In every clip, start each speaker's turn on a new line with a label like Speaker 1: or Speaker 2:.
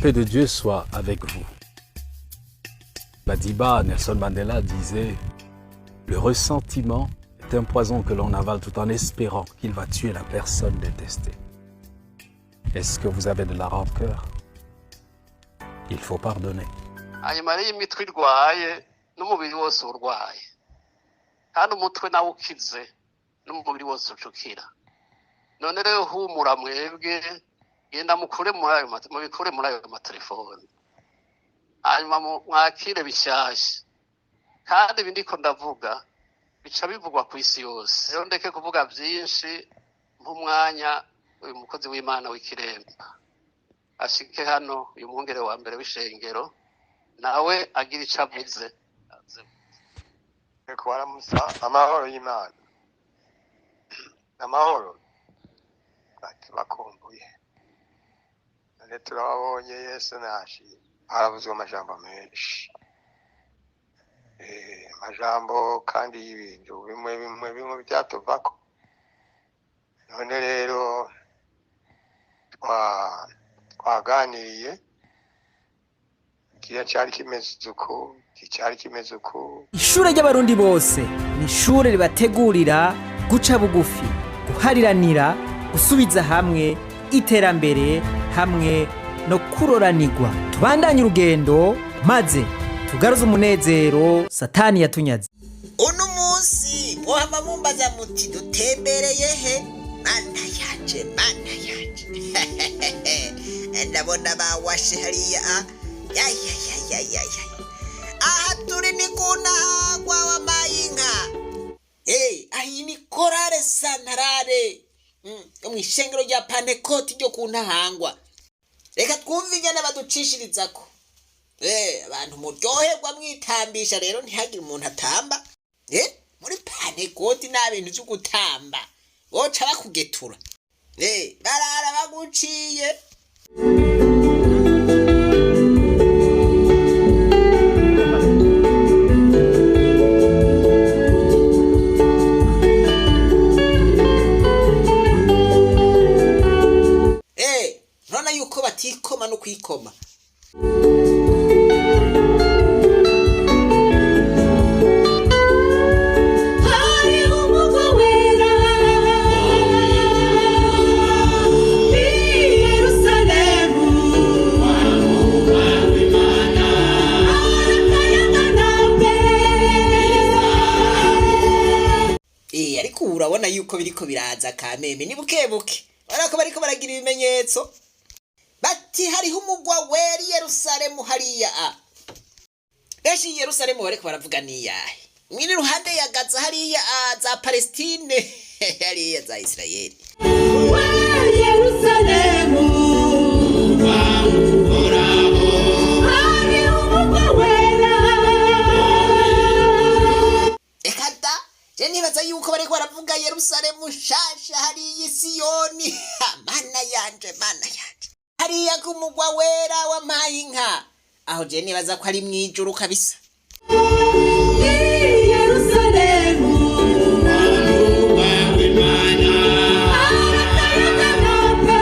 Speaker 1: paix de Dieu soit avec vous. Madiba Nelson Mandela disait: «Le ressentiment est un poison que l'on avale tout en espérant qu'il va tuer la personne détestée.» Est-ce que vous avez de la rancœur? Il faut pardonner.
Speaker 2: Hanyuma rero, imitwe irwaye n'umubiri wose urwaye, kandi umutwe nawe ukize n'umubiri wose ucukira. None rero humura mwebwe, genda mukure muri ayo mubikure muri ayo matelefone, hanyuma mwakire bishyashya. Kandi ibi ndiko ndavuga bica bivugwa ku isi yose. Rero ndeke kuvuga byinshi, nk'umwanya uyu mukozi w'Imana w'ikiremba ashike hano, uyu mwungere wa mbere w'ishengero, nawe agira ico avuze.
Speaker 3: Kubaramutsa, amahoro y'Imana, amahoro. Tubakumbuye, none turababonye. Yesu nashimye. Haravuzwe amajambo menshi, amajambo kandi y'ibintu bimwe bimwe bimwe byatuvako. None rero twaganiriye kiriya cyari kimeze uku, iki cyari kimeze uku.
Speaker 4: Ishure ry'Abarundi bose ni ishure ribategurira guca bugufi, guhariranira, gusubiza hamwe, iterambere hamwe no kuroranirwa. Tubandanye urugendo maze tugaruze umunezero Satani yatunyaze.
Speaker 5: Uno munsi muhama mumbaza muti: "Dutembereye he?" Mana yanje, mana yanje, ndabona bawashe hariya. Ya ya ya ya ya ya, aha turi ni ku Ntahangwa w'amayinka. Hey, aha iyi ni chorale Santarare yo mw'ishengero rya Pantekoti ryo ku Ntahangwa. Reka twumve ingene baducishirizako. Abantu muryoherwa mwitambisha. Rero ntihagire umuntu atamba. Muri Pantekoti nta bintu vyo gutamba, boca bakugetura. Barara baguciye. Urabona yuko batikoma no kwikoma.
Speaker 6: Hari umugwa wera i Yerusalemu, arakayangana pe.
Speaker 5: Ariko ubu urabona yuko biriko biraza kameme, ni buke buke. Urabona ko bariko baragira ibimenyetso, bati hariho umugwa wera i Yerusalemu hariya. A benshi i Yerusalemu bariko baravuga niyahe? Mwiri ruhande ya Gaza hariya, a, za Palestine hariya, za Isirayeli.
Speaker 6: We Yerusalemu, hari umugwa wera.
Speaker 5: Reka da, je nibaza yuko bariko baravuga Yerusalemu nshasha hariya i Siyoni. Mana yanje, mana yanje, hariya ku mugwa wera wampaye inka, aho je nibaza ko ari mw'ijuru kabisa.
Speaker 6: I Yerusalemu, arakayangana pe.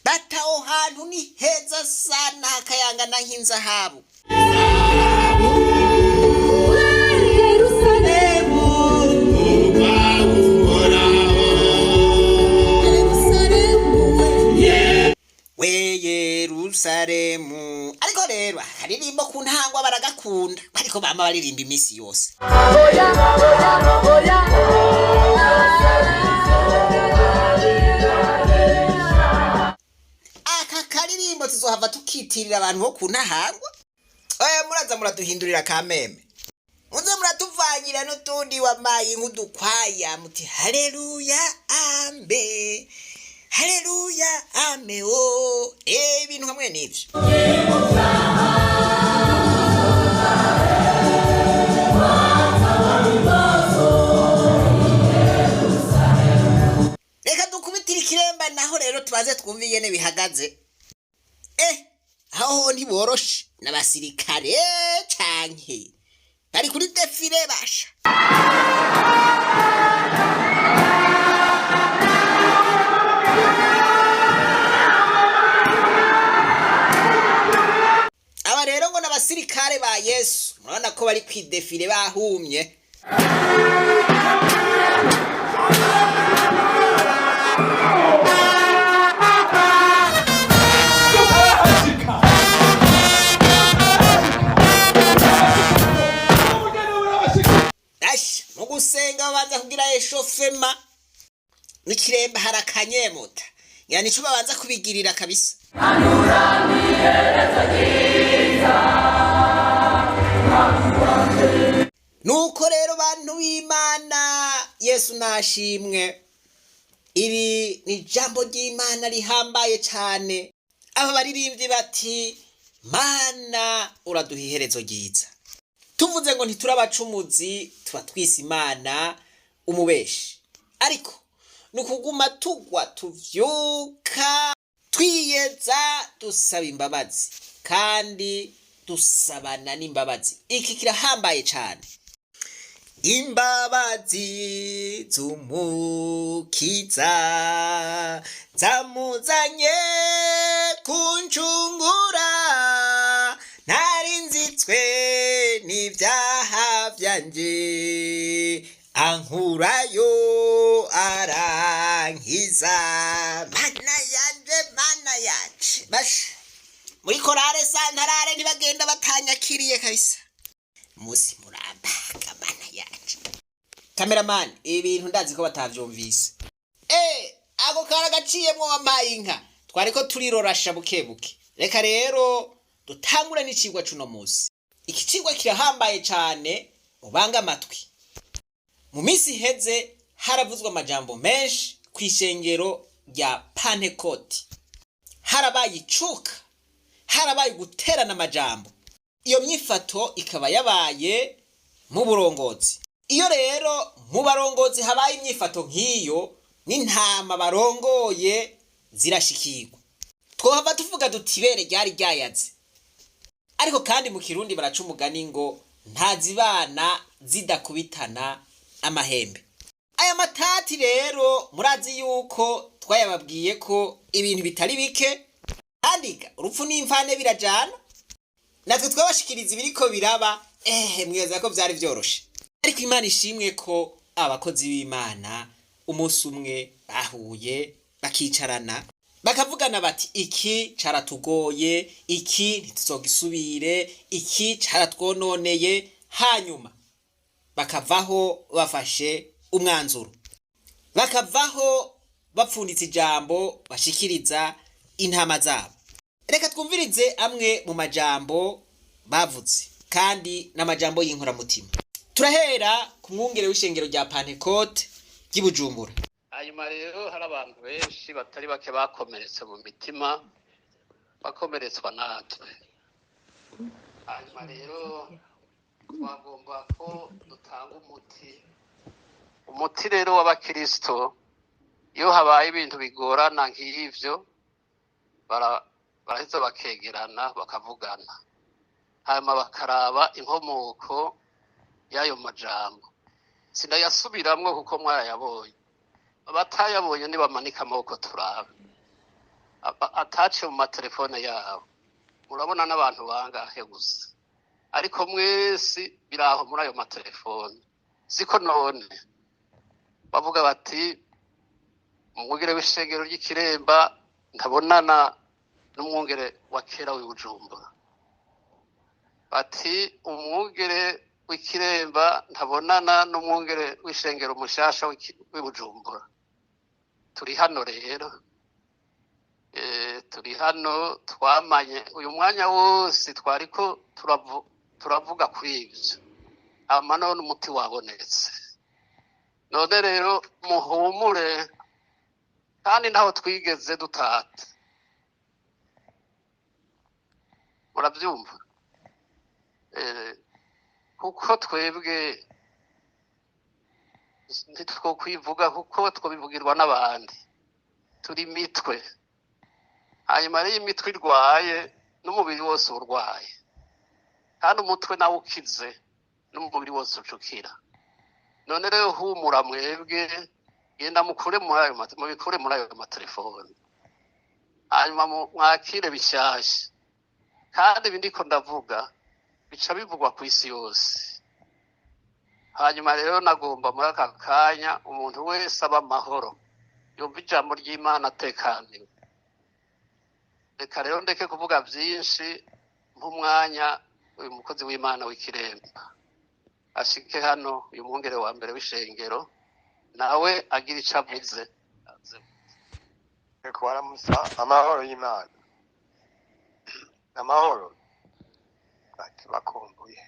Speaker 5: Bata aho hantu ni heza sana, hakayangana nk'inzahabu.
Speaker 6: We Yerusalemu, Yerusalemu we.
Speaker 5: We Yerusalemu. Ariko rero akaririmbo ku Ntangwa baragakunda, ariko bama baririmba iminsi yose.
Speaker 6: Oya, oya, oya.
Speaker 5: Aka karirimbo tuzohava tukitirira abantu bo ku Ntahangwa. Oya, muraza muraduhindurira kameme, muze muratuvanyira n'utundi wamaye nk'udukwaya, muti haleluya ame, haleluya ame o. Ibintu hamwe n'ivyo. Reka dukubitire ikiremba naho rero tubaze twumve ingene bihagaze. Aho ntiboroshe n'abasirikare canke bari kuri défilé basha. ba Yesu. Murabona ko bari kwidefire bahumye. Asha, mu gusenga babanza kugira eshofema n'ikiremba harakanyemuta ngira nico babanza kubigirira kabisa. Nuko rero bantu b'Imana, Yesu nashimwe. Iri ni ijambo ry'Imana rihambaye cyane. Aba baririmbyi bati: "Mana, uraduha iherezo ryiza." Tuvuze ngo ntiturabacumuzi tuba twise Imana umubeshi, ariko ni ukuguma tugwa tuvyuka twiyeza dusaba imbabazi kandi dusabana n'imbabazi. Iki kirahambaye cyane. Imbabazi z'Umukiza zamuzanye kuncungura, nari nzitswe n'ibyaha byanje, ankurayo arankiza. Mana yanje, Mana yanje! Basha, muri korale santarare ntibagenda batanyakiriye kabisa. Musi murambaka, Mana yanje! Kameramani, ibintu ndazi ko batavyumvise. Ako kara gaciyemwo, wampaye inka. Twariko turirorasha buke buke. Reka rero dutangure n'icigwa c'uno musi. Iki cigwa kirahambaye cane, ubange amatwi. Mu minsi iheze haravuzwe amajambo menshi kw'ishengero rya Pantekoti. Harabaye icuka, harabaye guterana amajambo. Iyo myifato ikaba yabaye mu burongozi. Iyo rero mu barongozi habaye imyifato nk'iyo, n'intama barongoye zirashikirwa. Twohava tuvuga duti ibere ryari ryayaze. Ariko kandi mu Kirundi baraca umugani ngo ntazibana zidakubitana amahembe. Aya matati rero murazi yuko twayababwiye ko ibintu bitari bike, kandi urupfu n'imvane birajana. Natwe twabashikiriza ibiriko biraba, mwibaza ko vyari vyoroshe. Ariko Imana ishimwe ko abakozi b'Imana umunsi umwe bahuye bakicarana bakavugana bati: "Iki caratugoye, iki ntituzogisubire, iki caratwononeye." Hanyuma bakavaho bafashe umwanzuro, bakavaho bapfunditse ijambo bashikiriza intama zabo. Reka twumvirize amwe mu majambo bavuze, kandi n'amajambo y'inkoramutima. Turahera ku mwungere w'ishengero rya Pantekote ry'i Bujumbura.
Speaker 2: Hanyuma rero hari abantu benshi batari bake bakomeretse mu mitima, bakomeretswa natwe. Hanyuma rero twagomba ko dutanga umuti. Umuti rero w'abakirisito, iyo habaye ibintu bigorana nk'ivyo, baraheza bakegerana bakavugana, hanyuma bakaraba inkomoko y'ayo majambo. Sinayasubiramwo kuko mwarayabonye. Abatayabonye nibamanika amaboko turabe. Ataciye mu matelefone yabo, murabona n'abantu bangahe gusa, ariko mwese biraho muri ayo matelefone, siko? None bavuga bati: "Umwungere w'ishengero ry'Ikiremba ntabonana n'umwungere wa kera w'i Bujumbura." Bati: "Umwungere w'Ikiremba ntabonana n'umwungere w'ishengero mushasha w'i Bujumbura." Turi hano rero, turi hano twamanye uyu mwanya wose twariko turavuga kuri ivyo, hama none umuti wabonetse. None rero muhumure, kandi ntaho twigeze dutata, muravyumva? Kuko twebwe ntitwokwivuga, kuko twobivugirwa n'abandi. Turi imitwe. Hanyuma rero iyo imitwe irwaye, n'umubiri wose uba urwaye, kandi umutwe nawe ukize, n'umubiri wose ucukira. None rero humura mwebwe, genda mukure muri ayo mubikure muri ayo matelefone, hanyuma mwakire bishasha. Kandi ibi ndiko ndavuga Bica bivugwa ku isi yose. Hanyuma rero nagomba muri aka kanya umuntu wese aba amahoro, yumva ijambo ry'Imana atekaniwe. Reka rero ndeke kuvuga byinshi, nk'umwanya uyu mukozi w'Imana w'ikiremba ashike hano, uyu mwungere wa mbere w'ishengero nawe agira icyo avuze.
Speaker 3: Reka waramusa amahoro y'Imana, amahoro tubakumbuye,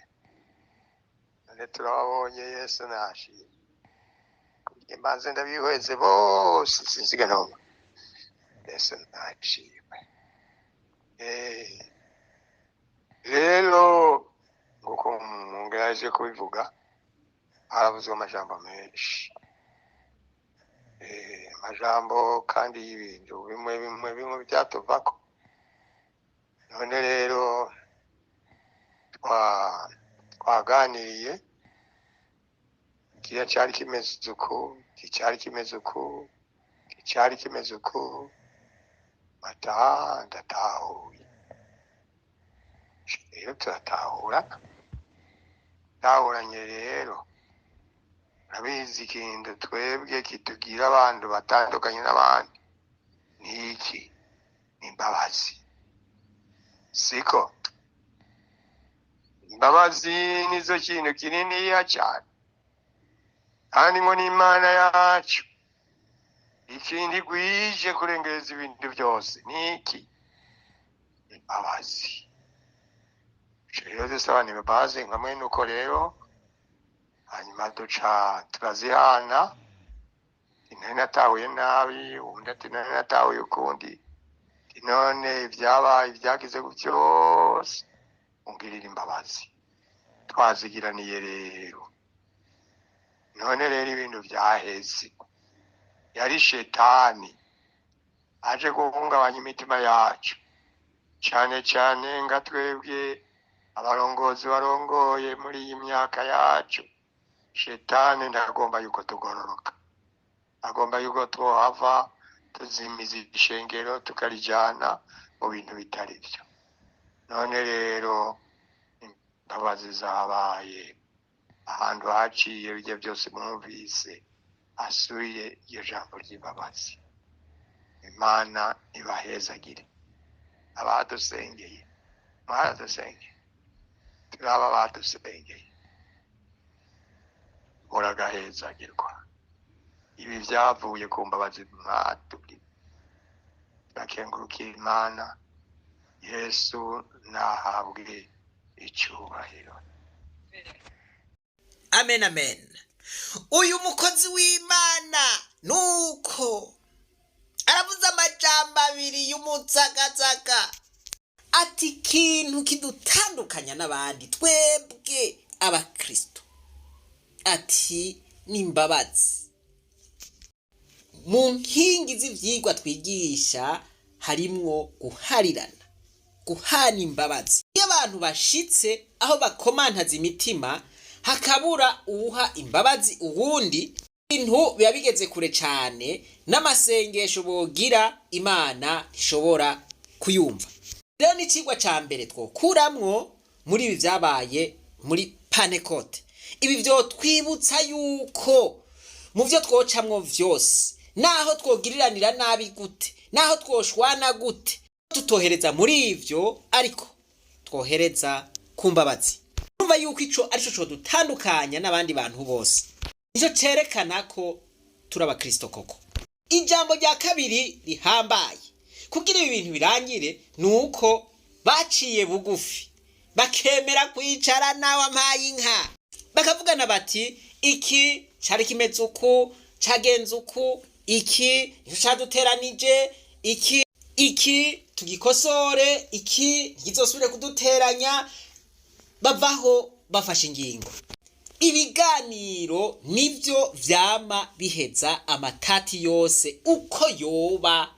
Speaker 3: none turababonye. Yesu nashimye. Mbanze ndabihweze bose, sinziga noma. Yesu nashimwe. Rero nguko mwungere yaje kubivuga, haravuzwe amajambo menshi, amajambo kandi y'ibintu bimwe bimwe bimwe byatuvako. None rero twaganiriye kiriya cyari kimeze uku, iki cyari kimeze uku, iki cyari kimeze uku. Mataha ndatahuye rero, turatahura tahuranye. Rero urabizi, ikintu twebwe kitugira abantu batandukanye n'abandi ni iki? Ni imbabazi. Siko? Imbabazi nizo kintu kininiya cyane, kandi ngo n'Imana yacu ikindi gwije kurengereza ibintu byose ni iki? Imbabazi. Rero dusabana imbabazi nka mwene uko rero, hanyuma duca turazihana. Nari natahuye nabi, undi ati nari natahuye ukundi. Ati none ibyabaye ibyagize byose, ungirira imbabazi. Twazigiraniye rero. None rero ibintu byaheze, yari shetani aje guhungabanya imitima yacu, cyane cyane nga twebwe abarongozi barongoye muri iyi myaka yacu. Shetani ntagomba yuko tugororoka, agomba yuko twohava tuzimiza ishengero, tukarijyana mu bintu bitari byo. None rero imbabazi zabaye, ahantu haciye bijya byose mwumvise asuye iryo jambo ry'imbabazi. Imana ibahezagire abadusengeye. Mwaradusengeye, turaba badusengeye, muragahezagirwa. Ibi byavuye ku mbabazi mwatubwiye. Turakengurukiye Imana. Yesu nahabwe icyubahiro.
Speaker 5: Amen, amen. Uyu mukozi w'Imana nuko aravuze amajambo abiri y'umutsagatsaka, ati ikintu kidutandukanya n'abandi twebwe abakristo, ati ni imbabazi. Mu nkingi z'ivyigwa twigisha harimwo guharirana, guhana imbabazi. Iyo abantu bashitse aho bakomantaza imitima, hakabura uwuha imbabazi uwundi, ibintu biba bigeze kure cane, n'amasengesho bogira Imana ntishobora kuyumva. Rero n'icigwa ca mbere twokuramwo muri ibi vyabaye muri Pantekote, ibi vyotwibutsa yuko mu vyo twocamwo vyose, naho twogiriranira nabi gute, naho twoshwana gute, tutohereza muri ivyo, ariko twohereza ku mbabazi. Urumva yuko ico arico codutandukanya n'abandi bantu bose, nico cerekana ko turi abakristo koko. Ijambo rya kabiri rihambaye kugira ibi bintu birangire ni uko baciye bugufi, bakemera kwicara nawe ampaye inka, bakavugana bati iki cari kimeze uku, cagenze uku, iki nico caduteranije, iki iki tugikosore, iki ntikizosubire kuduteranya. Bavaho bafashe ingingo. Ibiganiro nibyo vyama biheza amatati yose uko yoba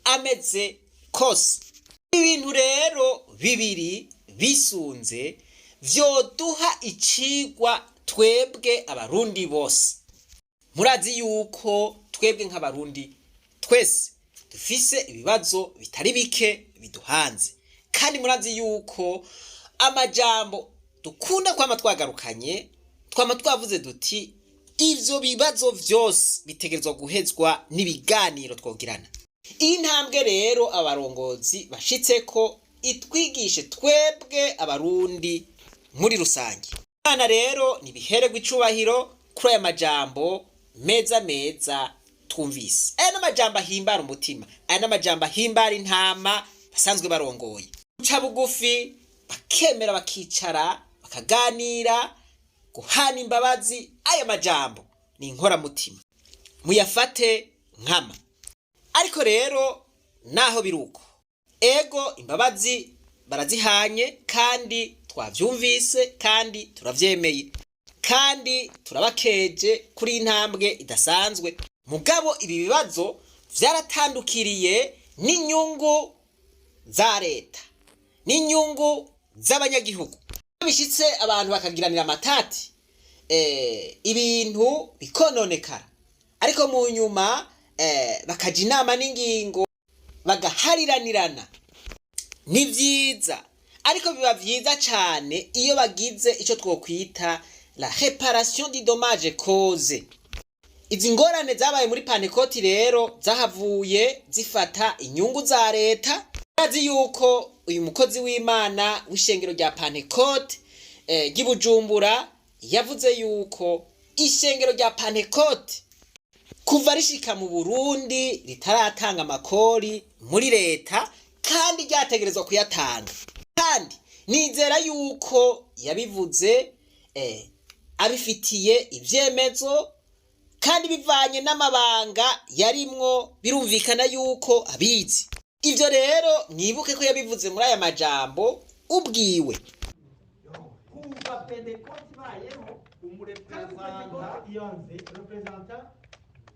Speaker 5: ameze kose. Ibintu rero bibiri bisunze vyoduha icigwa twebwe abarundi bose. Murazi yuko twebwe nk'abarundi twese dufise ibibazo bitari bike biduhanze, kandi murazi yuko amajambo dukunda kwama twagarukanye, twama twavuze duti ivyo bibazo vyose bitegerezwa guhezwa n'ibiganiro twogirana. Iyi ntambwe rero abarongozi bashitseko itwigishe twebwe Abarundi muri rusange. Imana rero nibihererwe icubahiro kuri aya majambo meza meza twumvise. Aya n'amajambo ahimbara umutima, aya n'amajambo ahimbara intama basanzwe barongoye. Guca bugufi, bakemera, bakicara, bakaganira, guhana imbabazi, aya majambo ni inkoramutima, muyafate nkama. Ariko rero naho biruko, ego imbabazi barazihanye, kandi twavyumvise, kandi turavyemeye, kandi turabakeje kuri iyi ntambwe idasanzwe. Mugabo ibi bibazo vyaratandukiriye n'inyungu za leta n'inyungu z'abanyagihugu. Iyo bishitse abantu bakagiranira amatati, ibintu bikononekara, ariko mu nyuma bakaja inama n'ingingo, bagahariranirana, ni vyiza. Ariko biba vyiza cane iyo bagize ico twokwita la réparation du dommage causé. Izi ngorane zabaye muri Pantekoti rero zahavuye zifata inyungu za leta. Azi yuko uyu mukozi w'Imana w'ishengero rya Pantekote ry'i Bujumbura yavuze yuko ishengero rya Pantekote kuva rishika mu Burundi ritaratanga amakori muri leta, kandi ryategerezwa kuyatanga. Kandi nizera yuko yabivuze abifitiye ivyemezo, kandi bivanye n'amabanga yarimwo, birumvikana yuko abizi. Ivyo rero mwibuke ko yabivuze muri aya majambo ubwiwe.
Speaker 7: Kuva Pentekote ibayeho,
Speaker 8: Umureprezanta,
Speaker 7: ianze représentant,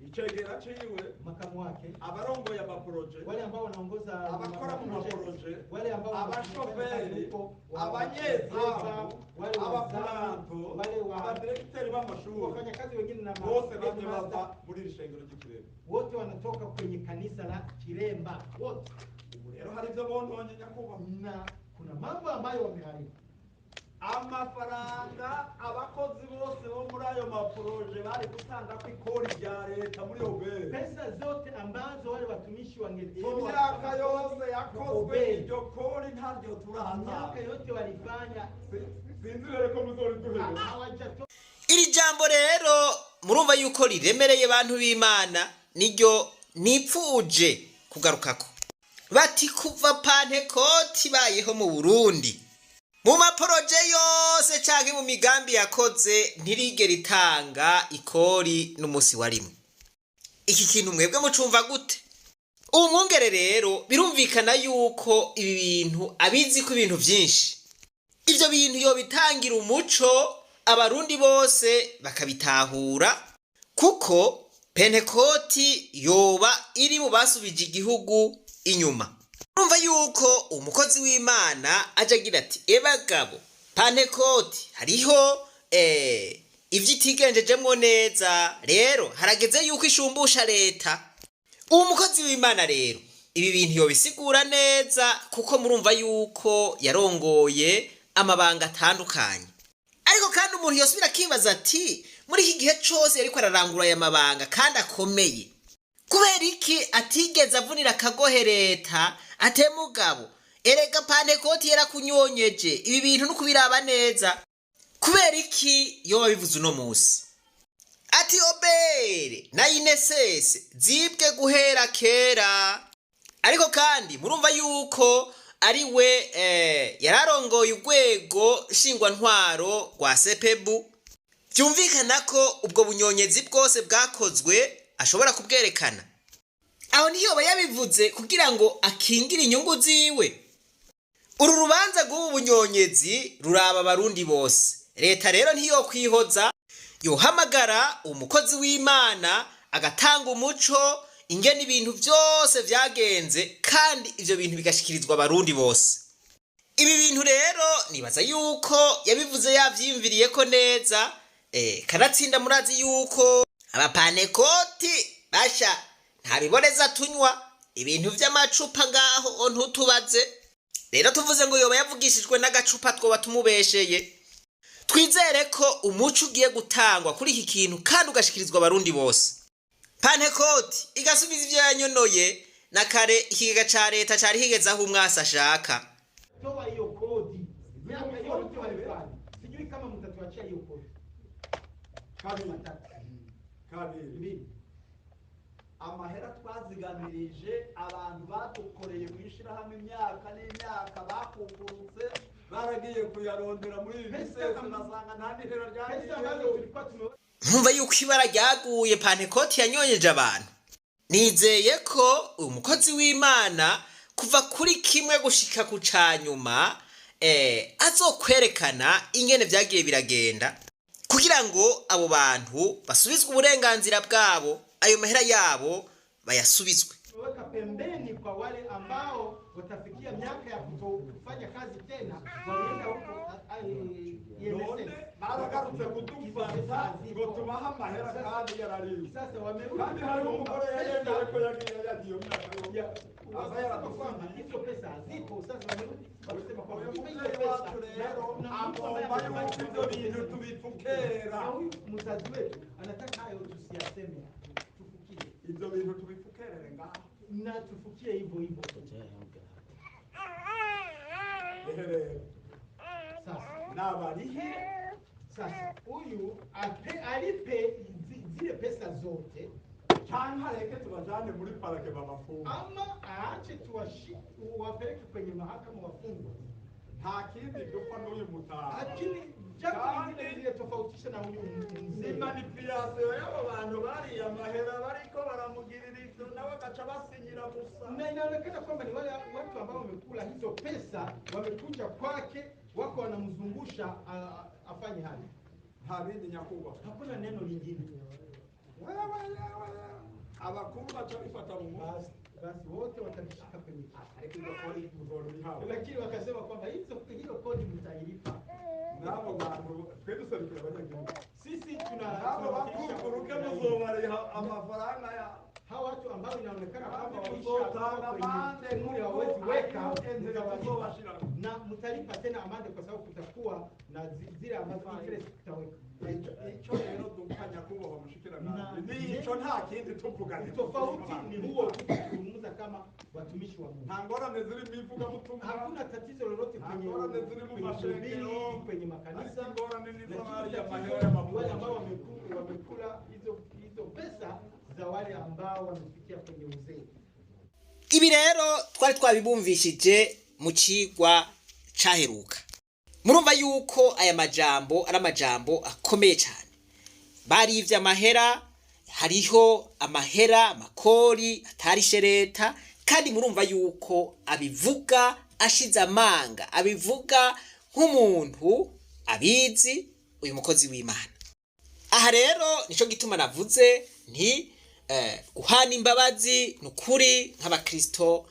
Speaker 8: icegera ciwe,
Speaker 7: makamu wake,
Speaker 8: abarongoye amaporoje,
Speaker 7: wale ambao wanaongoza
Speaker 8: abakora mu
Speaker 7: maprojet,
Speaker 8: maporoje,
Speaker 7: wale ambao
Speaker 8: abashoferi,
Speaker 7: huko,
Speaker 8: abanyezamu,
Speaker 7: wale wazamu,
Speaker 8: abapuranto,
Speaker 7: wale wa
Speaker 8: abadiregiteri b'amashuri,
Speaker 7: wafanyakazi wengine na
Speaker 8: bose bamye
Speaker 7: headmaster,
Speaker 8: bava muri iri shengero ry'Ikiremba.
Speaker 7: Wote wanatoka kwenye kanisa la Kiremba wote.
Speaker 8: Ubu rero hari ibyo bononye, nyakubahwa.
Speaker 7: Na kuna mambo ambayo wameharibu.
Speaker 8: Amafaranga abakozi bose bo muri ayo maporoje bari gutanga ko ikori rya leta muri OBR,
Speaker 7: Pesa zote ambazo wale watumishi wangetoa
Speaker 8: imyaka yose yakozwe,
Speaker 7: OBR,
Speaker 8: iryo kori ntaryo turatanga.
Speaker 7: Miaka yote walifanya,
Speaker 8: Sinzi rero ko muzoriduhera.
Speaker 7: hawajatoa.
Speaker 5: Iri jambo rero murumva yuko riremereye, bantu b'Imana, niryo nipfuje kugarukako. Bati kuva Pantekoti ibayeho mu Burundi, mu maporoje yose canke mu migambi yakoze, ntirigera itanga ikori n'umunsi wa rimwe. Iki kintu mwebwe mucumva gute? Ubu mwungere rero birumvikana yuko ibi bintu abizi, ko ibintu vyinshi, ivyo bintu yobitangira umuco, Abarundi bose bakabitahura, kuko Pentekoti yoba iri mu basubije igihugu inyuma. Urumva yuko umukozi w'Imana aja agira ati: "Ebagabo, Pantekoti hariho ivyo itigenjejemwo neza, rero harageze yuko ishumbusha leta." Uwo mukozi w'Imana rero ibi bintu yobisigura neza, kuko murumva yuko yarongoye amabanga atandukanye. Ariko kandi umuntu yosubira akibaza ati: muri iki gihe cose yariko ararangura aya mabanga kandi akomeye, kubera iki atigeze avunira akagohe leta ate: "Mugabo erega Pantekoti yarakunyonyeje, ibi bintu nukubiraba neza"? Kubera iki yoba bivuze uno musi? Ati OBR na INSS zibwe guhera kera. Ariko kandi murumva yuko ari we yararongoye urwego nshingwantwaro rwa CPB. Byumvikana ko ubwo bunyonyezi bwose bwakozwe ashobora kubwerekana. Aho ntiyoba yabivuze kugira ngo akingire inyungu ziwe? Uru rubanza rw'ubu bunyonyezi ruraba Abarundi bose. Leta rero ntiyokwihoza, yohamagara umukozi w'Imana agatanga umuco ingene ibintu byose vyagenze, kandi ivyo bintu bigashikirizwa Abarundi bose. Ibi bintu rero nibaza yuko yabivuze yavyiyumviriye ko neza. Kanatsinda murazi yuko abapanekoti basha nta biboneza, tunywa ibintu vy'amacupa ngaho, ntutubaze. Rero tuvuze ngo yoba yavugishijwe n'agacupa, twoba tumubesheye. Twizere ko umuco ugiye gutangwa kuri iki kintu kandi ugashikirizwa abarundi bose, Pantekoti igasubiza ivyo yanyonoye na kare. Ikigega ca leta cari kigeze aho umwasi ashaka.
Speaker 7: Toa hiyo kodi, miaka yote walifanya, sijui kama mtatuachia hiyo kodi.
Speaker 8: Kabiri.
Speaker 7: Matatu.
Speaker 8: Kabiri.
Speaker 7: Mbili.
Speaker 8: Amahera twazigamirije abantu badukoreye mu ishyirahamwe imyaka n'imyaka, bakukurutse baragiye kuyarondera muri ibi bisesi, basanga nta n'ihera
Speaker 7: Pesa ambazo
Speaker 8: ryagiyeyo.
Speaker 7: Tulikuwa tumewe
Speaker 5: Nkumva yuko ibara ryaguye, Pantekoti yanyonyeje abantu. Nizeye ko uyu mukozi w'Imana kuva kuri kimwe gushika ku canyuma azokwerekana ingene vyagiye biragenda kugira ngo abo bantu basubizwe uburenganzira bwabo, ayo mahera yabo bayasubizwe.
Speaker 7: Tumeweka pembeni kwa wale ambao watafikia miaka ya kutofanya kazi tena, walienda huko
Speaker 8: None
Speaker 7: INSS.
Speaker 8: Baragarutse kudufata ngo tubahe amahera kandi yarariwe.
Speaker 7: Sasa wamerudi
Speaker 8: Kandi hariho umugore yayemeye ko yagiye yagiye iyo myaka yose
Speaker 7: ya
Speaker 8: aza
Speaker 7: wakasema kwamba
Speaker 8: yaradusigiye.
Speaker 7: Hizo pesa hazipo. Sasa wamerudi wakasema kwamba
Speaker 8: Uyu
Speaker 7: hizo
Speaker 8: mubyeyi
Speaker 7: pesa
Speaker 8: wacu rero
Speaker 7: na mtu ambaye
Speaker 8: agomba
Speaker 7: amefanya
Speaker 8: yuko ibyo bintu tubipfukera.
Speaker 7: Na huyu mzazi wetu anataka hayo tusiyaseme, tufukie.
Speaker 8: Ibyo bintu tubipfukerere ngaho.
Speaker 7: Na tufukie hivyo hivyo.
Speaker 8: Ehe rero
Speaker 7: Sasa
Speaker 8: nabarihe.
Speaker 7: Sasa huyu alipe zile pesa zote
Speaker 8: Canke areke tubajane muri parake babafunga.
Speaker 7: Ama aache wapeleke kwenye mahakama wafungwe.
Speaker 8: Nta kindi dupfa n'uyu mutaha.
Speaker 7: Lakini jambo lingine lilitofautisha na huyu mzee
Speaker 8: Ni manipulation y'abo bantu bariye amahera bariko baramugirira ivyo, nawe agaca basinyira gusa.
Speaker 7: Na inaonekana kwamba ni wale watu ambao wamekula hizo pesa, wamekuja kwake, wako wanamzungusha afanye hayo.
Speaker 8: Nta bindi nyakubahwa.
Speaker 7: Hakuna neno lingine.
Speaker 8: Wewe wewe abakuru baca bifata mu mutwe.
Speaker 7: Basi basi wote watalishika kwenye kichwa.
Speaker 8: Ariko iryo kodi muzorihawe.
Speaker 7: Lakini wakasema kwamba hiyo kodi mtailipa.
Speaker 8: N'abo bantu twe duserukira abanyagihugu.
Speaker 7: Sisi tuna
Speaker 8: N'abo
Speaker 7: tunawakilisha
Speaker 8: bakukuruke
Speaker 7: raia.
Speaker 8: muzobariha amafaranga ya
Speaker 7: Hawa watu ambao inaonekana
Speaker 8: kandi
Speaker 7: kwamba
Speaker 8: muzotanga
Speaker 7: waisha
Speaker 8: amande
Speaker 7: kwenye umri hawawezi weka,
Speaker 8: entera
Speaker 7: mtawalipa.
Speaker 8: tuzobashira.
Speaker 7: Na mtalipa tena amande kwa sababu kutakuwa na zile ambazo interest tutaweka.
Speaker 8: Ico rero dupfa nyakubahwa mushikiranganji nico, nta kindi tuvuganye.
Speaker 7: Tofauti ni huo tu, kuzungumza kama watumishi wa Mungu.
Speaker 8: Nta ngorane ziri mu ivugabutumwa.
Speaker 7: Hakuna tatizo lolote kwenye
Speaker 8: Ngorane ziri mu
Speaker 7: kwenye
Speaker 8: mashengero.
Speaker 7: kuhubiri, kwenye makanisa.
Speaker 8: Ariko ingorane ni
Speaker 7: Lakini
Speaker 8: z'abariya
Speaker 7: tatizo
Speaker 8: mahera
Speaker 7: ni
Speaker 8: y'amafaranga.
Speaker 7: wale ambao wamekula hizo pesa za wale ambao wamefikia kwenye uzee.
Speaker 5: Ibi rero twari twabibumvishije mu cigwa caheruka. Murumva yuko aya majambo ari amajambo akomeye cyane. Barivye amahera, hariho amahera amakori atarishe leta, kandi murumva yuko abivuga ashize amanga, abivuga nk'umuntu abizi, uyu mukozi w'Imana. Aha rero nico gituma navuze nti guhana imbabazi ni ukuri nk'abakristo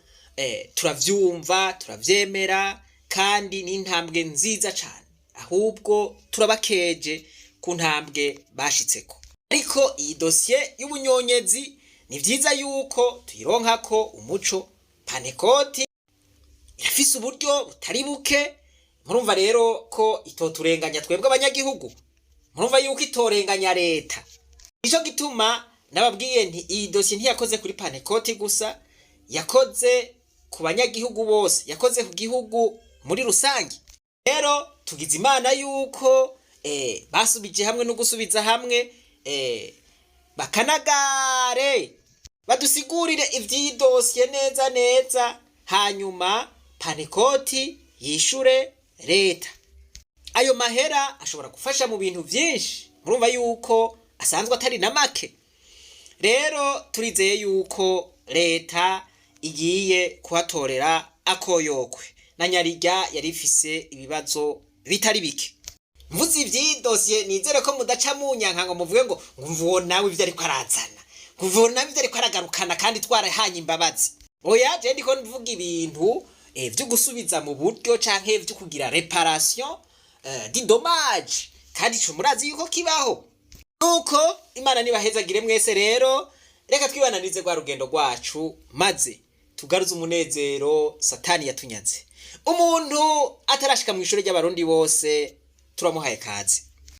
Speaker 5: turavyumva, turavyemera, kandi ni intambwe nziza cane. Ahubwo turabakeje ku ntambwe bashitseko, ariko iyi dosiye y'ubunyonyezi ni vyiza yuko tuyironkako umuco. Pantekoti irafise uburyo butari buke, murumva rero ko itoturenganya twebwe abanyagihugu, murumva yuko itorenganya leta. Nico gituma nababwiye nti iyi dosiye ntiyakoze kuri Pantekoti gusa, yakoze ku banyagihugu bose, yakoze ku gihugu muri rusange. Rero tugize Imana yuko basubije hamwe no gusubiza hamwe bakanagare badusigurire ivy'iyi dosiye neza neza, hanyuma Pantekoti yishure leta. Ayo mahera ashobora gufasha mu bintu vyinshi, murumva yuko asanzwe atari na make. Rero turizeye yuko leta igiye kuhatorera akoyokwe na nyarirya yari ifise ibibazo bitari bike. Mvuze ivy'iyi dosiye, nizere ko mudaca munyanka ngo muvuge ngo ngumva nawe ivyo ariko arazana, ngumva nawe ivyo ariko aragarukana kandi twarahanye imbabazi. Oya, je ndiko mvuga ibintu vyo gusubiza mu buryo canke vyo kugira réparation du dommage, kandi ico murazi yuko kibaho. Nuko Imana nibahezagire mwese. Rero reka twibananize rwa rugendo rwacu, maze tugaruze umunezero satani yatunyaze. Umuntu atarashika mu ishuri ry'abarundi bose. Turamuhaye kaze.